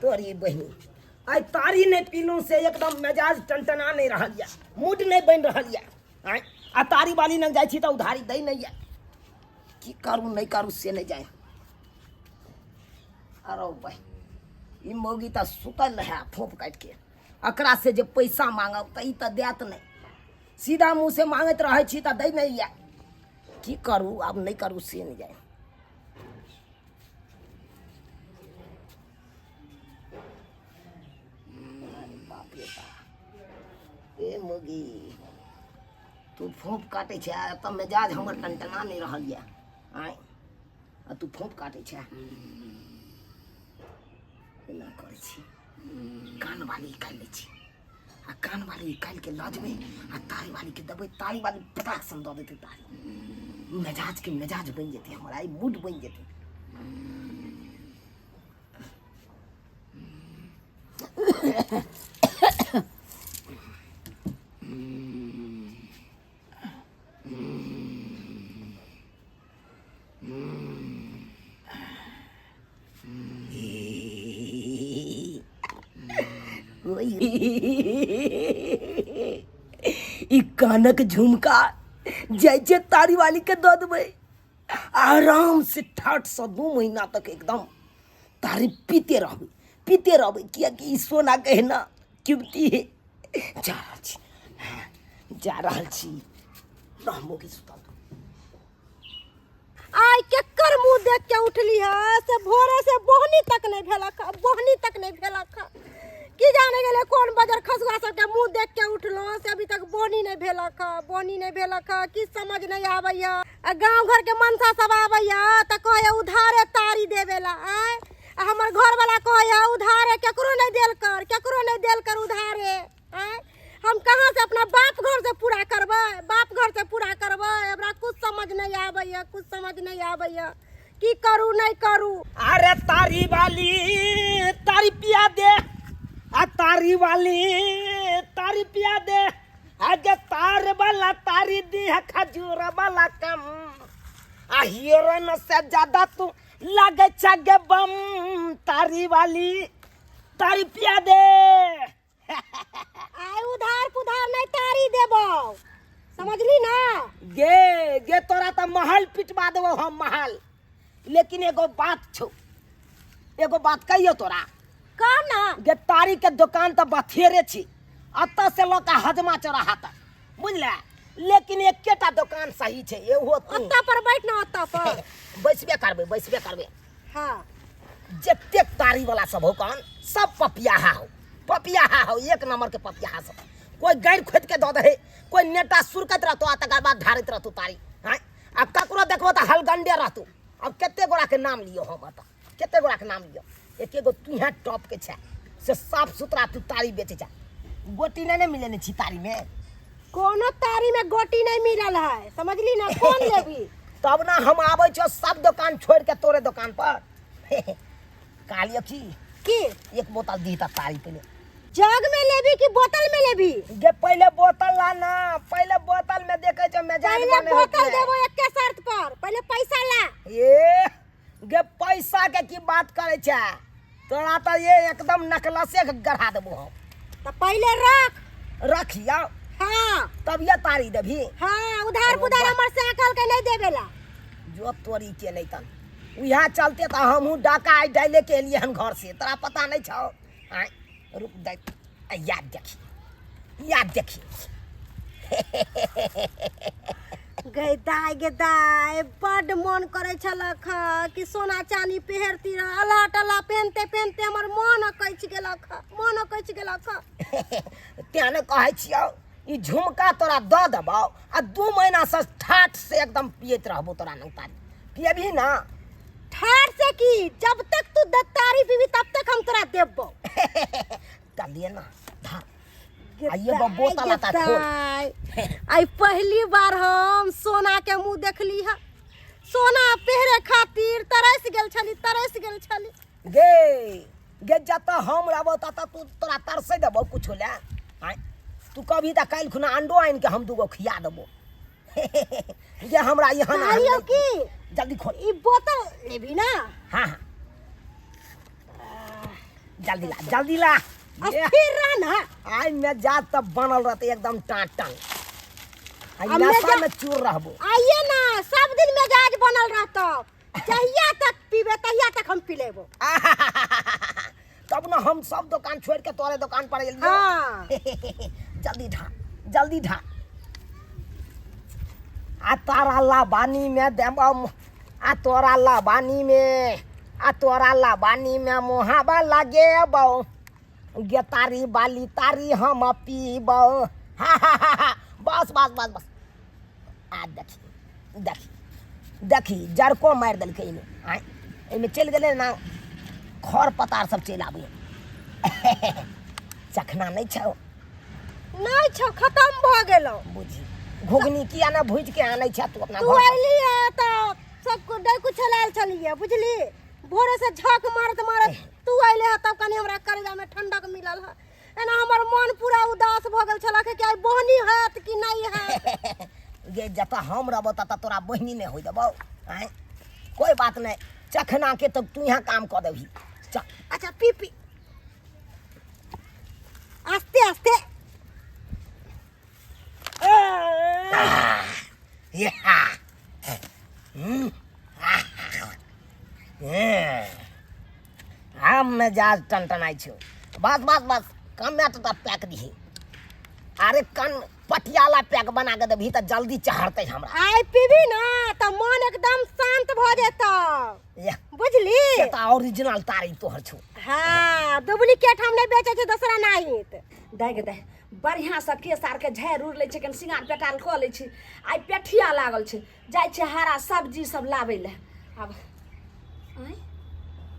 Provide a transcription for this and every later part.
तोरी बहिनी आइ तारी नहि पीलहुँ से एकदम मिजाज टनटना नहि रहल यऽ, मूड नहि बनि रहल यऽ। आँय, आ तारी वाली लग जाइ छी तऽ उधारी दै नहि यऽ। की करू नहि करू से नहि जाय। अरे भाई, ई मौगी तऽ सुतल रहए फोप काटि के। एकरा से जे पैसा मांगब तऽ ई तऽ देत नहि, सीधा मुँह से मांगैत रहै छी तऽ दै नहि यऽ। की करू आब नहि करू से नहि जाय। बाप रे बाप, ए मौगी तू फोप काटै छै, एतऽ मिजाज हमर टनटना नहि रहल यऽ। आँय, आ तू फोप काटै छै, एना करै छी, कान वाली निकालि लै छी आ कान वाली निकालि के लऽ जेबै आ तारी वाली के देबै, तारी वाली पटाक सन दऽ देतै तारी। मिजाज के मिजाज बनि जेतै हमर, आइ मूड बनि जेतै। ई कानक झुमका जाइ छै तारी वाली के दऽ देबै, आराम से ठाठ से 2 महीना तक एकदम तारी पीते रहबै, पीते रहबै, कियाकि ई सोना के है ना कीमती है। जा रहल छी, जा रहल छी, रहमो की सुतल। आइ केकर मुंह देख के उठली है से भोरे से बोहनी तक नहीं भेलक, बोहनी तक नहीं भेलक। की जाने गेले कोन बजर खसुआ सबके मुंह देख के उठलो से अभी तक बोहनी नहीं भेलक, बोहनी नहीं भेलक। की समझ नहीं आबैया। आ गांव घर के मनसा सब आबैया त कहैया उधारे तारी देवेला। आय आ हमर घर वाला कहैया उधारे केकरो नहीं देल कर, केकरो नहीं देल कर उधारे। आय हम कहाँ से अपना बाप घर से पूरा करबै, बाप घर से पूरा करबै। हमरा कुछ समझ नहीं आबैया, कुछ समझ नहीं आबैया, की करू नहीं करू। अरे तारी वाली तारी पिया दे, आ तारी वाली तारी पिया दे, आगे तार वाला तारी दी है खजूर वाला कम, आ हीरोइन से ज्यादा तू लगे छगे बम, तारी वाली तारी पिया दे। आइ उधार पुधार नहीं तारी देबो, समझली ना? गे गे तोरा त महल पिटवा देबो हम, महल। लेकिन एगो बात छौ, एगो बात कहियो तोरा। कह ना। गे तारी के दुकान त बथेरे छी, अतऽ से लऽ के हजमा चौराहा तक, बुझले? लेकिन एकेटा दुकान सही छै, एहो तू। ओतऽ पर बैठ ना, ओतऽ पर। बैसबे करबै, बैसबे करबै। हाँ। जतेक तारी वाला सब हो कौन सब पपियाहा हो, पपियाहा हो, एक नंबर के पपियाहा सब। कोई गैर खोद के दऽ दे, कोई नेटा सुरकत रहतो आ तकर बाद ढारैत रहतो तारी। हाँ, आ ककरो देखबो तऽ हलगंडे रहतो। अब कते गोरा के नाम लियो हम, एतऽ कते गोरा के नाम लियो? एके गो तू यहाँ टॉप के छै से साफ सुथरा तू तारी बेचे छै। गोटी नहीं ने मिले ने छी तारी में? कोनो तारी में गोटी नहीं मिलल है, समझली ना? कोन लेबी? तब ना हम आबै छो सब दुकान छोड़ के तोरे दुकान पर। कहलियो की? की? एक बोतल दी त तारी पहले। जग में लेबी कि बोतल में लेबी? गे पहले बोतल ला ना, पहले बोतल में देखे छो मिजाज पहले बने होत बोतल है। देबो एके शर्त पर, पहले पैसा ला। ए गे पैसा के की बात करे छे तोरा, त ये एकदम नकलसे के गढ़ा देबो हम। त पहले रख। रखिया? हाँ। तब ये तारी देबी? हाँ, उधार पुधार हमर साइकिल के नहीं देबेला। जो तोरी के नहीं तन उहा चलते त हमहू डाका आइ डाले के एलिए हन घर से, तोरा पता नहीं छौ। आय रुक दे, याद देखी, याद देखी। गै दाय, गे दाय, बड्ड मन करै छलक हँ कि सोना चानी पहिरती रह। अल्लाह टल्ला पहनते पहनते हमर मन अकछि गेलक हँ, मन अकछि गेलक हँ। तें ने कहै छियौ ई झुमका तोरा दऽ देबौ आ 2 महीना से ठाठ से एकदम पियैत रहबो तोरा नंग तारी। पियबही ना? ठाठ से की, जब तक तू दत्तारी पीबी तब तक हम तोरा देबो। कर लिए ना धार। आइए बा बोतल आता खोल। आई पहली बार हम सोना के मुंह देखली है। सोना पहिरे खातिर तरस गेल छली, तरस गेल छली। गे गे जत हम रहबो तत तू तोरा तरसे देबो कुछो ले। आय तू कभी त काल्हि खुना अंडो आनि के हम दूगो खिया देबो। ये हमरा यहाँ ना कहलियौ की? जल्दी खोल। ई बोतल लेबी ना? हाँ, हाँ। जल्दी ला जल्दी ला। ये, स्थिर रह ना। आइ में जा तब बनल रहते एकदम टाँट टांग। आइ आ नशा मेजा- में चूर रहबो। आइए ना, सब दिन मिजाज बनल रहतो, जहिया तक पीबे तहिया तक हम पी लेबो। तब ना हम सब दुकान छोड़ के तोरे दुकान पर एलियो। हाँ। जल्दी ढा जल्दी ढा। आ तारा लाबानी में देबो, आ तोरा लाबानी में, आ तोरा लाबानी में मोहाबा लगेबो, गे तारी बाली तारी हम पीबो। हा हा हा हा, बस बस बस बस। आ देखी देखी देखी, जरको मारि देलकै एहिमे। आँय, एहिमे चलि गेलै ना खर पतार सब चलि आबैए। चखना नहि छौ? नहि छौ, खतम भऽ गेलौ। बुझी घुघनी किया ने भुजि के आनै छै तू अपना तू घर? अयली है तऽ सब कुछ डैकू छलायल छलियै, बुझली? भोरे से झक मारत मारत तू अयले है तब कनी हमरा करेजा में ठंडक मिलल है। एना हमर मन पूरा उदास भऽ गेल छल कि आइ बोहनी हैत कि नहि हैत। गे जतऽ हम रहबौ ततऽ तोरा बहिनी नहि होइ देबौ। आँय, कोइ बात नहि, चखना के तऽ तू यहाँ काम कऽ देबही। चल। अच्छा, पी पी, आस्ते आस्ते। हम मिजाज टनटनाइ छौ। बस बस बस, कमे तऽ पैक दिही। अरे कन पटियाला पैक बना के देबही तऽ जल्दी चढ़तै हमरा। आइ पीबी ना तऽ मन एकदम शांत भऽ जेतौ। ये, बुझली? से तऽ ओरिजिनल तारी तोहर छौ। हाँ, डुप्लीकेट हम नहि बेचै छी दोसरा नाहित। दाइ गे दाइ, बढ़िआँसँ केश आरके झाड़ि उड़ि लै छै, कनि सिंगार पेटार कऽ लै छी। आइ पेठिया लागल छै, जाइ छै हरा सब्जी सब लाबै लए। आब आँय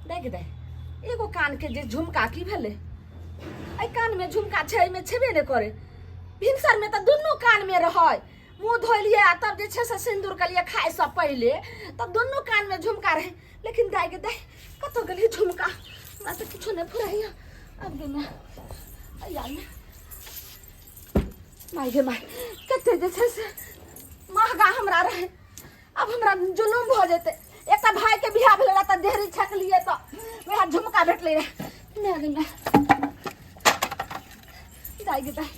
दाइ गे दाइ, एगो कानके जे झुमका की भेलै? एहि कानमे झुमका छै, एहिमे छेबे नहि करै। भिनसरमे तऽ दुनू कानमे रहै। मुँह धोलियै आ तब जे छै से सिन्दूर केलियै खाइसँ पहिले, तब दुनू कानमे झुमका रहै। लेकिन दाइ गे दाइ, कतऽ गेलै झुमका? हमरा तऽ किछो नहि फुराइया। आब गे माय, अइया ने माय गे माय, कते जे छै से महगा हमरा रहै। आब हमरा जुलुम भऽ जेतै। एकटा भाइके बियाह भेलै रहै तऽ देहरी छकलियै तऽ वएह झुमका भेटलै रहै। माय गे माय, दाइ गे दाइ,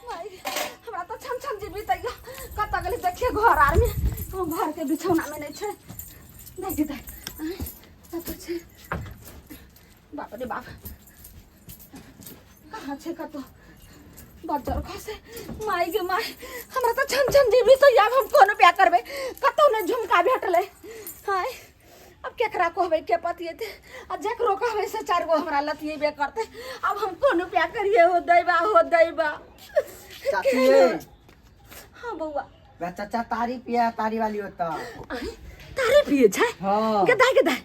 माय गे, हमरा तऽ छन छन जीबी तैयो। कतऽ गेलै? देखिए घर आरमे, घरके बिछौनामे नहि छै। दाइ गे दाइ, आँय, कतऽ छै? बाप रे बाप, कहाँ छै? कतऽ बज्जर खसे? माय गे माय, हमरा तऽ छन छन जीबी तो आब हम कोन उपाय करबै? कतौ नहि झुमका भेटलै। हाय, अब केकरा कहबै, के पतिएतै? आ जकरो कहबै से चारि गो हमरा लतिएबे करतै। आब हम कोन उपाय करिए? हो दैबा, हो दैबा। चाची ये। हाँ बौआ। वह चाचा तारी पिया, तारी वाली होता। आँय, तारी पिए छै? हाँ। गेदा गेदा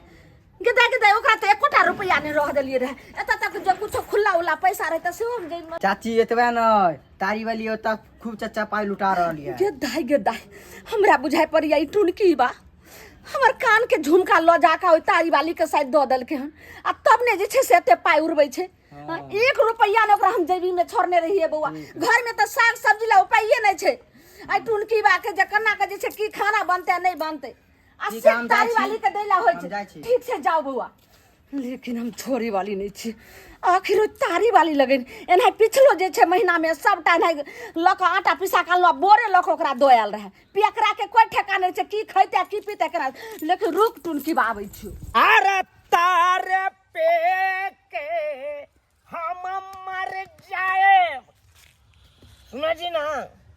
गेदा गेदा, ओकरा तऽ एकोटा रुपैआ नहि रह देलियै रहए। एतऽ तक जे कुछो खुल्ला उल्ला पैसा रहै तऽ सेहो हम जे चाची, एतबे नहीं, तारी वाली होता खूब चाचा पाई लुटा रहल है। गे दाइ गे दाइ, हमरा बुझाइ पड़ैया ई टुनकी बा हमर कान के झुमका लऽ जाकऽ ओहि तारी वाली के शायद दऽ देलकै हन, आ तब ने जे छै से एते पाइ उड़बै छै। हाँ। एक रुपैआ ने ओकरा हम जेबी में छोड़ने रहिए बौआ। घर में तऽ साग सब्जी ला उपाइए नहि छै। आइ टुनकी बा के जे केना के जे छै की खाना बनतै आ नहि बनतै, आ ठीक है, सिर्फ हम जाइ तारी छी। वाली के दै ला होइ हम छै। जाइ छी। ठीक छै, जाउ बौआ। लेकिन हम छोड़े वाली नहि छी। आखिर ओ तारी वाली लगन एना पिछलो जे छै महीना में सबटा एना लऽ कऽ आटा पिसा कऽ अनलहुँ, बोरे लऽ कऽ ओकरा दऽ आयल रहै। पियकरा के कोइ ठेकान नहि छै, की खैतै आ की पीतै केना। लेकिन रुक टुनकी बा, आबै छियौ। अरे तारे पे के हम मर जाए, सुना जी ना।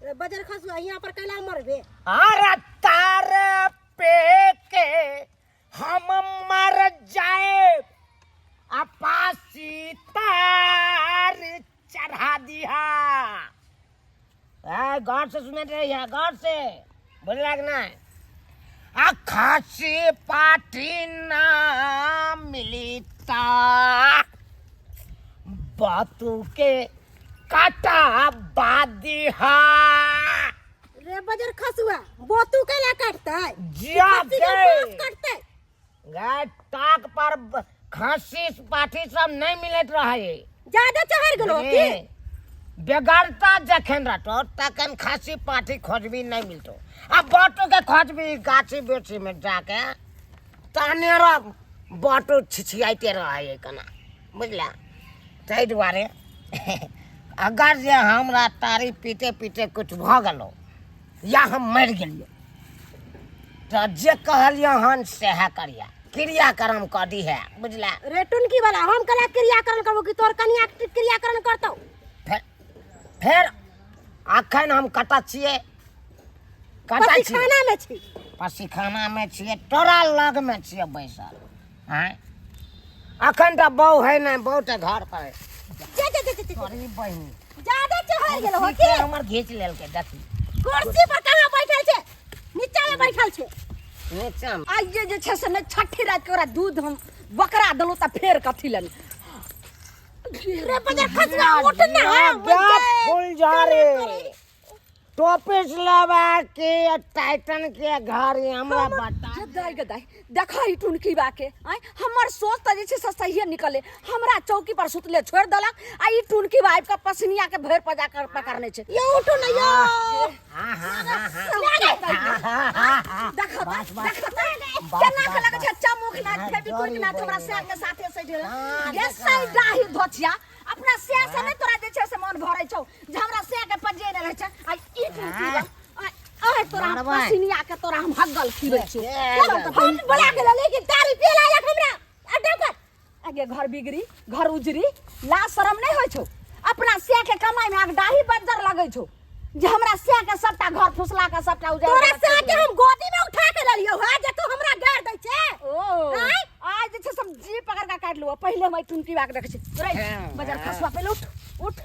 रे बजर खसुआ, यहाँ पर कैला मरबे? अरे तारे पे के हम मर जाए, अपासी तार चढ़ा दिया। गौर से सुने रही है, गौर से बोल ना। आ खांसी पाटी ना मिली ता बातू के काटा बादिहा। रे बजर खसुआ, बोतू कैला काटतै? जिया खस्सी के दे। बाँस काटतै? गाय टाक पर खांसी पाठी सब नहीं मिलत रहे। ज्यादा चढ़ गेलो की? बेगरता जखन रहतो तखन खांसी पाठी खोजबी नहीं मिलतो, आ बटू के खोजबी गाछी बेची में जाके ताने रह बाटो छिछियाइते रहै कना, बुझला? ताहि दुआरे अगर जे हमरा तारी पीते पीते किछु भऽ गेलौ या हम मरि गेलियै तऽ जे कहलियै हन सएह करिया, क्रियाक्रम कऽ दिहे, बुझला? रे टुनकी वाला, हम केना क्रियाकरण करबो कि तोहर कनिया क्रियाकरण करतौ? फेर अखन हम कतऽ छियै? कतऽ छियै? पसीखाना में छी। पसीखाना में छियै, तोरा लग में छियै बैसल। आँय, अखन तऽ बहु है नहि, बहु तऽ घर पर है। जे जे जे जे, जे। तोरी बहिन ज्यादा चढ़ गेल हो कुर्सी की के हमर घीच लेलकै, देखी। कुर्सी पर कहाँ बैठल छै? नीचा में बैठल छै। नीचा में। आइए जे छै से नहि छठी राति के ओकरा दूध हम बकरा देलहुँ तऽ फेर कथी लए रे बजर खसुआ, उठ ना। फूल जा रे टोपिस लेबा के टाइटन के घर हमरा बता। जे दाइ गे दाइ, देखा ई टुनकी बा के। आँय, हमर सोच तऽ जे छै से सहिए निकले। हमरा चौकी पर सुतले छोड़ि देलक आ ई टुनकी बा आबि कऽ पसनिया के भरि पजा कर पकड़ने छै। यो उठो ना यो। हाँ हाँ हाँ हाँ। देखो बस, बस। देखो बस, केना के बस, लगै छै बस। चमुख ना हाँ, फेविक्विक ना जोरी हमरा बहिन। सैर के साथे सटि गेल। हाँ, गे देखा। सै डाही धोचिया, अपना सै से नहि तोरा जे छै से मन भरै छौ जे हमरा सै के पजे नहि रहै छै। आ ई टुनकी बा आय तोरा हम मारबै। पसिनिया के तोरा हम हग्गल खिबै छियौ। ए, चल तऽ हम बोला गेल लेकिन तारी पिए लायक हमरा अड्डा पर। आगे घर बिगड़ी घर उजरी, लाज शरम नहि होइ छौ? अपना सै के कमाई में आग डाही बज्जर लगै छौ जे हमरा सै के सबटा घर फुसला के सबटा उजाड़ तोरा देलक। सै के हम गोदी में उठा के ललियौ हा जे तू हमरा गार दै छे। ओ आँय? आज जे छै सब जी पकड़ के काटि लुआ। पहिले हम एहि टुनकी बाके देखै छी। रे हाँ, बजर हाँ। खसुआ, पहिले उठ उठ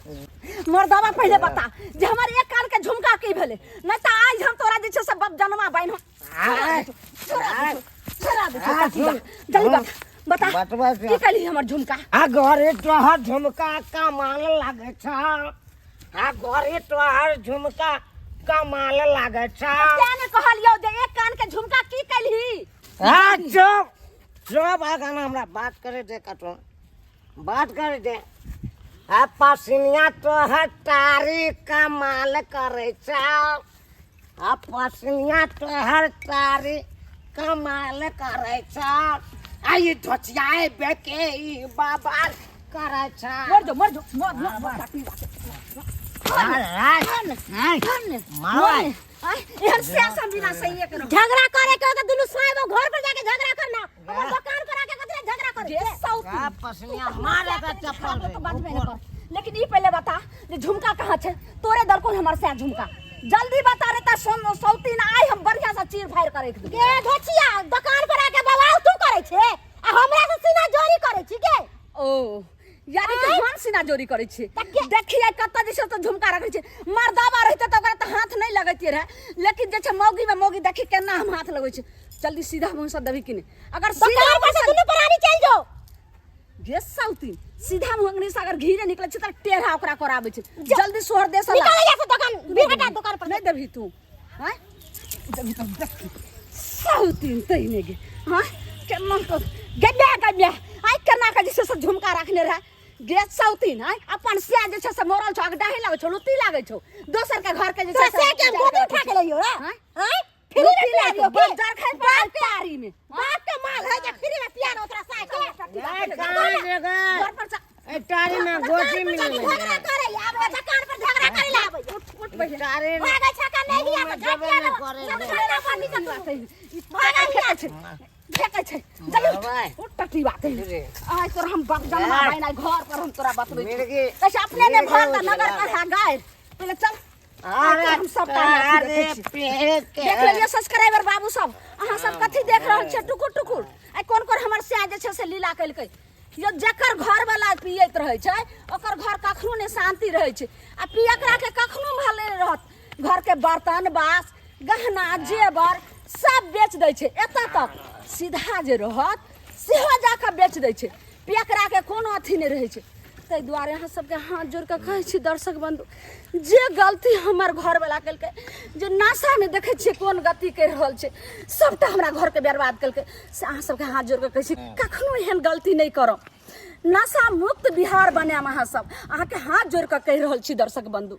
मर्दावा, पहिले बता जे हमर एक कान के झुमका की भेलै, नहि तऽ आज हम तोरा जे छै से बप जनमा बान्हि आय, छोड़ा आय। छोड़ा दे आय, छौ। सुन, जल्दी सुन। बता बता बतबै छी। की कहली हमर झुमका? आ घरे तोहर झुमका कमाल लागै छ, आ घरे तोहर झुमका कमाल लागै छ। तें ने कहलियौ जे एक कान के झुमका की कैलही? आ चुप चुप, आगाँ हमरा बात करे दे, कतौ बात करे दे। आ पसिनिया तोहर तारी कमाल करे छ, आ पसिनिया तोहर तारी कमाल करे छ, आ ई धोचियाए बेके ई बाबा करे छ। मर जो मर जो मर मर मर काटी बात। मार। एहन से सब बिना सही के झगड़ा करे के हो त दुनू साहेब घर पर जाके झगड़ा करना, हमर दुकान पर आके कथी झगड़ा करे जे छे? सौती का पसनिया मारे का चप्पल रे तो बजबे नहि कर। लेकिन ई पहिले बता जे झुमका कहाँ छै? तोरे दरकोन हमर से झुमका, जल्दी बता रे। ता सोन सौती ना आइ हम बढ़िया से चीर फाड़ करे के गे धोचिया, दुकान पर आके बवाल तू करे छे आ हमरा से सीना जोरी करे छी गे? ओ यानी कि हम सीना जोरी करै छी? तऽ देखिए कतऽ जे छै तऽ झुमका रखै छै। मर्दाबा रहितै तऽ ओकरा तऽ हाथ नहि लगैतियै रहए, लेकिन जे छै मौगी में मौगी, देखी केना हम हाथ लगै छै। जल्दी सीधा मुँह से देबही कि नहि? अगर सीधा दुकान पर से दुनू प्राणी चलि जो। गे सौती, सीधा मुँह अंगनी से अगर घीरे निकलै छै तऽ टेढ़ा ओकरा कराबै छै। जल्दी सोहर दे साला। निकल जा से दुकान, बीर हटा दुकान पर। नहि देबही तू? आँय, देबही तऽ देखी सौतीन तहिने गे। हाँ, केना कऽ गम्या गम्या आइ केना कऽ जे छै से झुमका रखने रहै गे सौतीन? आँय, अपन से जे छै से मरल छौ, डाही लागै छौ, लुत्ती लागै छौ, दोसर के घर के जे तोरा छै से के हम गोदी उठा के लइयो रे? आँय? आँय, फ्री में लुत्ती पिया लागै दियो छौ, बज्जर खाइ पड़ल तारी में। बाप के माल है जे फ्री में पिया न तोरा साय के? कहाँ जगह घर पर जा। ए टारी में गोटी दुकान पर मिल जाके झगड़ा करे आबे, दुकान पर झगड़ा करे ला आबे। उठ उठ पहिले। टारी भागै छै का नहीं मुँह आ में त देबे झटिया नहि लो करे सब रे। झगड़ा पर निकल ई भागै फेकै छै फेकै छै, जल्दी उठ। बाबा। उठ टटी बात है। रे। आइ तोरा हम बाप जनमा यार। बहिन, आइ घर पर हम तोरा बतबै छी। मिर्गी। कैसे अपने ने मिर्गी घर त उजला। नगर पर है गाय। पहिले चल, आइ अरे तोरा हम सबटा नाथी अरे देखै छी। पेट के देख लेलियै सब्सक्राइबर बाबू सब, अहाँ सब कथी देख रहल छियै टुकुर टुकुर? आइ कोन कोन हमर सिया जे छै से लीला केलकै यो? जकर घर वाला पियैत रहै छै ओकर घर कखनो नहि शांति रहै छै, आ पियकरा के कखनो भले रहत। घर के बर्तन बास गहना जेवर सब बेच दै छै, एतऽ तक सीधा जे रहत सेहो जाकऽ बेच दै छै। पियकरा के कोनो अथी नहि रहै छै। ताहि दुआरे अहाँ सबके हाथ जोड़ि कऽ कहै छी दर्शक बन्धु, जे गलती हमर घरवला केलकै, जे नशामे देखै छियै कोन गति करि रहल छै, सबटा हमरा घरके बर्बाद केलकै, से अहाँ सबके हाथ जोड़ि कऽ कहै छी, कखनो एहन गलती नहि करब। नशा मुक्त बिहार बनायब अहाँ सब, अहाँके हाथ जोड़ि कऽ कहि रहल छी दर्शक बन्धु।